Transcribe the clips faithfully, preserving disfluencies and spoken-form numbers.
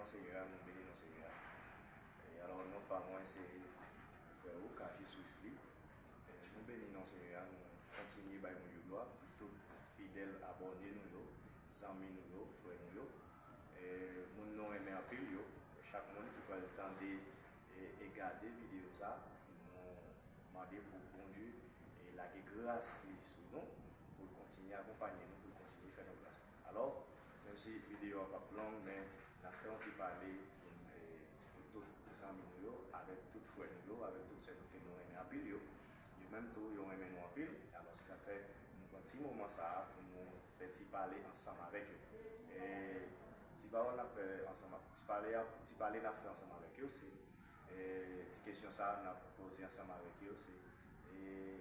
Senyè a, nou beni non Senyè a. E alò, non pa mwen, se frè ou, Kajis Wisly. E nou beni non Senyè a, nou kontinye bay Bondye glwa pou tout fidèl abòne nou yo, zanmi nou yo, frè nou yo, e moun nou renmen anpil yo, chak moun ki pral tande e, e gade videyo sa, nou mande pou Bondye e lage gras li sou nou, pou l kontinye akonpaye nou, pou l kontinye fè nou gras. Alò, menm si videyo a p ap long, men n ap fè yon ti pale pou, e, pou tout zanmi nou yo, avèk tout frè nou yo, avèk tout sè nou ke nou renmen anpil yo. Yo menm tou, yo renmen nou anpil. Alò, se sa k fè nou pran ti moman sa a pou nou fè ti pale ansanm avèk yo. E ti pawòl n ap fè ansanm, ti pale, ti pale n ap fè ansanm avèk yo, se e, ti kesyon sa a n ap poze ansanm avèk yo, se, e,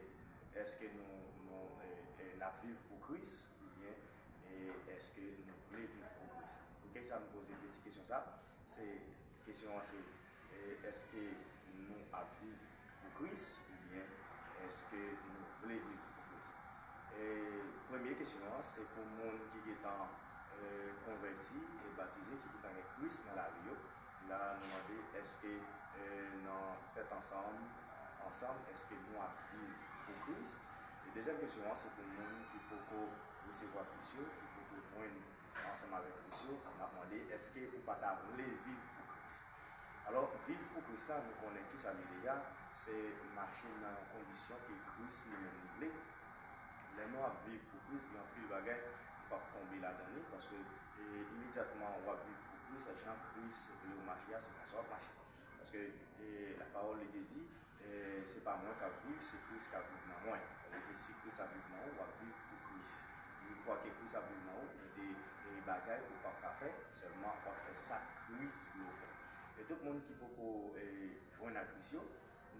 èske nou, nou, e, e, n ap viv pou Kris oubyen, e, èske nou vle viv pou Kris? Poukisa nou poze de ti kesyon sa a? Se, kesyon an se, e, èske nou ap viv pou Kris oubyen èske nou vle viv pou Kris? E, premye kesyon an se pou moun ki gentan, e, konvèti e batize, ki gentan gen Kris nan lavi yo. La, nou mande, èske, e, nan tèt ansanm, ansanm, èske nou ap viv pou Kris? E dezyèm kesyon an, se pou moun ki poko resevwa Kris yo, ki poko jwenn ansanm avèk Kris yo, n ap mande, èske ou pa ta vle viv pou Kris? Alò, viv pou Kris la, nou konnen ki sa l ye deja, se mache nan yon kondisyon ke Kris li menm li vle. Lè nou ap viv pou Kris, gen anpil bagay nou p ap tonbe ladan li, paske, e, imedyatman w ap viv pou Kris, jan Kris vle w mache a, se konsa w ap mache. Paske, e, la pawòl li te di, e, se pa mwen k ap viv, se Kris k ap viv nan mwen. Sa vle di, si Kris ap viv nan ou, w ap viv pou Kris. Yon fwa ke Kris ap viv nan ou, gen de, e, bagay ou p ap ka fè, sèlman w ap fè sa Kris vle w fè. E tout moun ki poko, e, jwenn a Kris yo,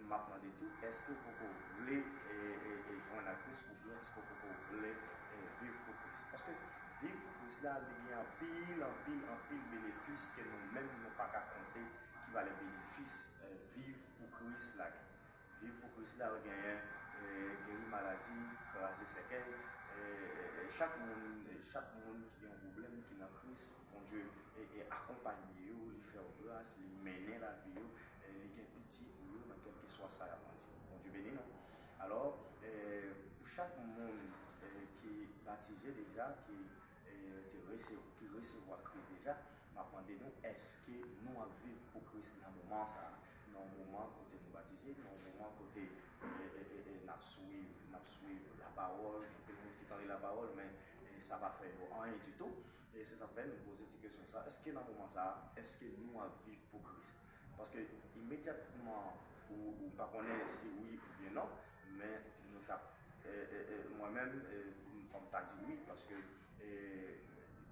m ap mande tou, èske w poko vle, e, e, e, jwenn a Kris oubyen èske w poko vle, e, viv pou Kris? Paske viv pou Kris la, li gen anpil, anpil, anpil benefis ke nou menm nou pa ka konte ki valè benefis, e, viv pou Kris la gen. Viv pou Kris la, l genyen, e, geri maladi, kraze sèkèy, e, e, e, chak moun, e, chak moun ki gen yon pwoblèm ki nan Kris, Bondye, e, e, akonpaye yo, li fè yo gras, li mennen lavi yo, e, li gen pitye pou yo nan kèlkeswa sa y ap mande. Bondye beni nou. Alò, e, pou chak moun, e, ki batize deja, ki, e, te rese-, ki resevwa Kris deja, m ap mande nou, èske nou ap viv pou Kris nan moman sa a? Nan yon moman kote nou batize, nan yon moman kote, e, e, e, e, n ap swiv, n ap swiv lapawòl, gen anpil moun ki tande lapawòl, men, e, sa pa fè yo anyen ditou. E se sa k fè nou poze ti kesyon sa, èske nan moman sa a, èske nou ap viv pou Kris? Paske imedyatman, ou, ou pa konnen si wi oubyen non, men nou t ap, e, e, e, mwen menm, e, fò m ta di wi, paske, e,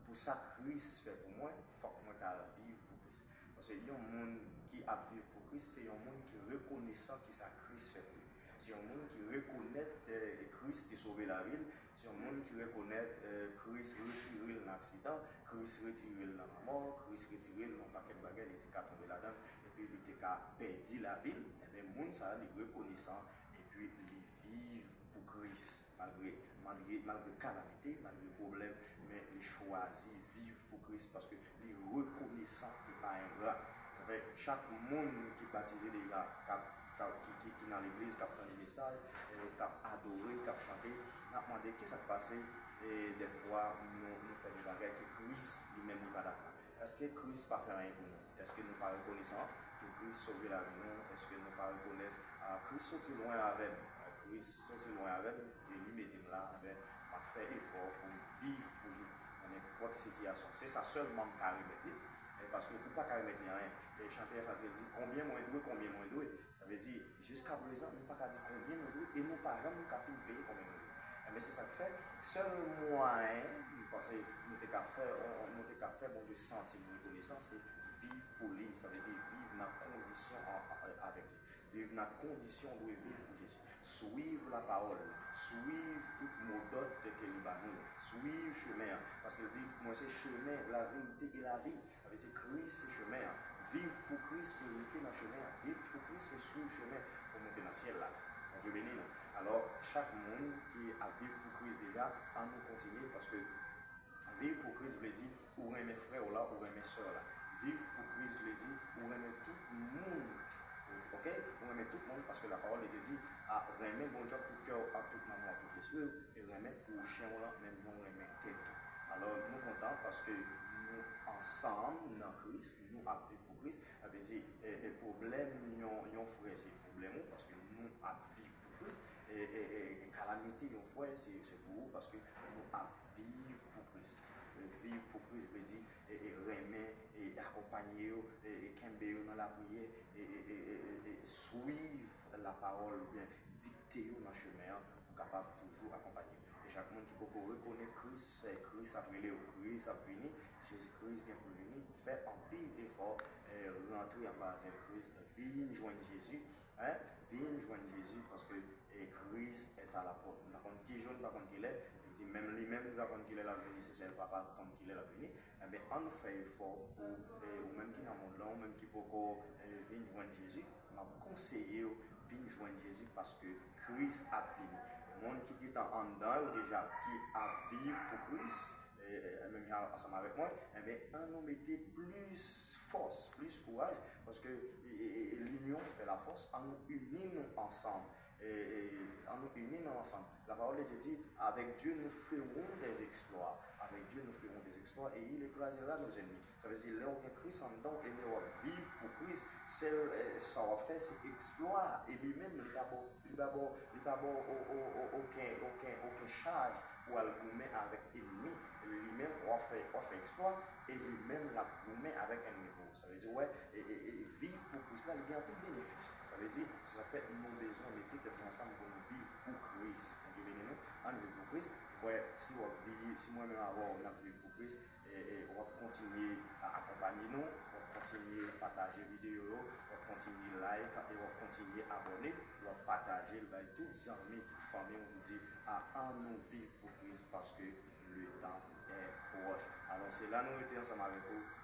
pou sa Kris fè pou mwen, fòk mwen ta viv pou Kris. Paske yon moun ki ap viv pou Kris, se yon moun ki rekonesan ki sa Kris fè pou li. Se yon moun ki rekonèt, e, Kris te sove lavi l. Se yon moun ki rekonèt, e, Kris retire l nan aksidan, Kris retire l nan lanmò, Kris retire l nan yon pakèt bagay li te ka tonbe ladan l, epi li te ka pèdi lavi l. Ebyen, moun sa a, li rekonesan, epi li viv pou Kris, malgre, malgre, malgre kalamite, malgre pwoblèm, men li chwazi viv pou Kris, paske li rekonesan, li pa engra. Sa fè, chak moun ki batize deja, k ap, k ap, ki, ki, ki nan legliz, k ap tande mesaj, e, k ap adore, k ap chante, n ap mande kisa k pase, e, dèfwa nou, nou fè de bagay ke Kris li menm li pa dakò. Èske Kris pa fè anyen pou nou? Èske nou pa rekonesan ke Kris sove lavi nou? Èske nou pa rekonèt, a, Kris soti lwen avè m? Kris soti lwen avè m, e li mete m la, enben, m ap fè efò pou m viv pou li nan nenpòt sitiyasyon. Se sa sèlman m ka remèt li, e paske ou pa ka remèt li anyen. E chantè a chante, l di, "Konbyen mwen dwe, konbyen mwen dwe?" Sa vle di, jiskaprezan, nou pa ka di konbyen nou dwe e nou pa janm ka fin peye konbyen nou dwe. Enben, se sa k fè, sèl mwayen, m panse, nou te ka fè, on, on, nou te ka fè Bondye santi nou rekonesan, se viv pou li, sa vle di viv nan kondisyon an, an, avèk li. Viv nan kondisyon w dwe viv pou Jezi. Swiv lapawòl, swiv tout modòd ke li ba nou yo. Swiv chemen an, paske l di, "Mwen se chemen, laverite e lavi." Sa vle di Kris se chemen an. Viv pou Kris se rete nan chemen an. Viv pou Kris se swiv chemen pou moute nan syèl la. Bondye beni nou. Alò, chak moun ki ap viv pou Kris deja, ann nou kontinye, paske viv pou Kris vle di ou renmen frè w la, ou renmen sè w la. Viv pou Kris vle di ou renmen tout moun. Ok? Ou renmen tout moun paske la parole de Dieu di, ah, renmen Bondye ak tout kè w, ak tout nanm ou, ak tout lespri w, e renmen pwochen w lan menm jan w renmen tèt ou. Alò, nou kontan paske nou ansanm nan Kris, nou ap viv pou Kris. Sa vle di, e, e pwoblèm yon, yon frè se pwoblèm ou paske nou ap viv pou Kris. E, e, e, e kalamite yon frè se, se pou ou paske nou ap viv pou Kris. E, viv pou Kris vle di, e, e renmen, e akonpanye yo, e, e kenbe yo nan lapriyè, e, e, e, e, e, e swiv lapawòl oubyen dikte yo nan chemen an pou kapab toujou akonpanye yo. E chak moun ki poko rekonèt Kris, e, Kris ap rele yo, Kris ap vini, Jezi Kris gen pou l vini, fè anpil efò, e, rantre anba zèl Kris, vin jwenn Jezi, en, vin jwenn Jezi paske, e, Kris est à la porte. Nou pa konn ki jou, nou pa konn ki lè, li di menm li menm li pa konn ki lè l ap vini, se sèl Papa k konn ki lè l ap vini. Enben, ann fè efò pou, e, ou menm ki nan mond lan, ou menm ki poko, e, vin jwenn Jezi, m ap konseye w vin jwenn Jezi paske Kris ap vini. E moun ki gentan anndan yo deja, ki ap viv pou Kris, e, e, menm jan ansanm avèk mwen, enben, ann nou mete plis fòs, plis kouraj, paske, e, e, e, linyon fè lafòs, ann nou ini nou ansanm. E, e, ann nou ini nou ansanm. La parole de Dieu dit, avec Dieu, nous ferons des exploits. Avec Dieu, nous ferons des exploits et il écrasera nos ennemis. Sa vle di, lè w gen Kris anndan w e lè w ap viv pou Kris, sèl, e, sa w ap fè, se eksplwa. E li menm, li pa ba w, li pa ba w, li pa ba w o-, o-, o-, okenn, okenn, okenn chaj pou al goumen avèk ènmi. Li menm, w ap fè, w ap fè eksplwa, e li menm, l ap goumen avèk ènmi pou ou. Sa vle di, wè, e, e, e, viv pou Kris la, li gen anpil benefis. Sa vle di, se sa k fè nou bezwen mete tèt nou ansanm pou nou viv pou Kris. Bondye beni nou, ann viv pou Kris. Wè, si w ap viv, si mwen menm avè w, n ap viv pou Kris, e, e, w ap kontinye a akonpanye nou, w ap kontinye pataje videyo yo, w ap kontinye like, e w ap kontinye abòne, w ap pataje l bay tout zanmi, tout fanmi w pou di, a, ann nou viv pou Kris paske le temps est proche. Alò, se la nou rete ansanm avèk ou.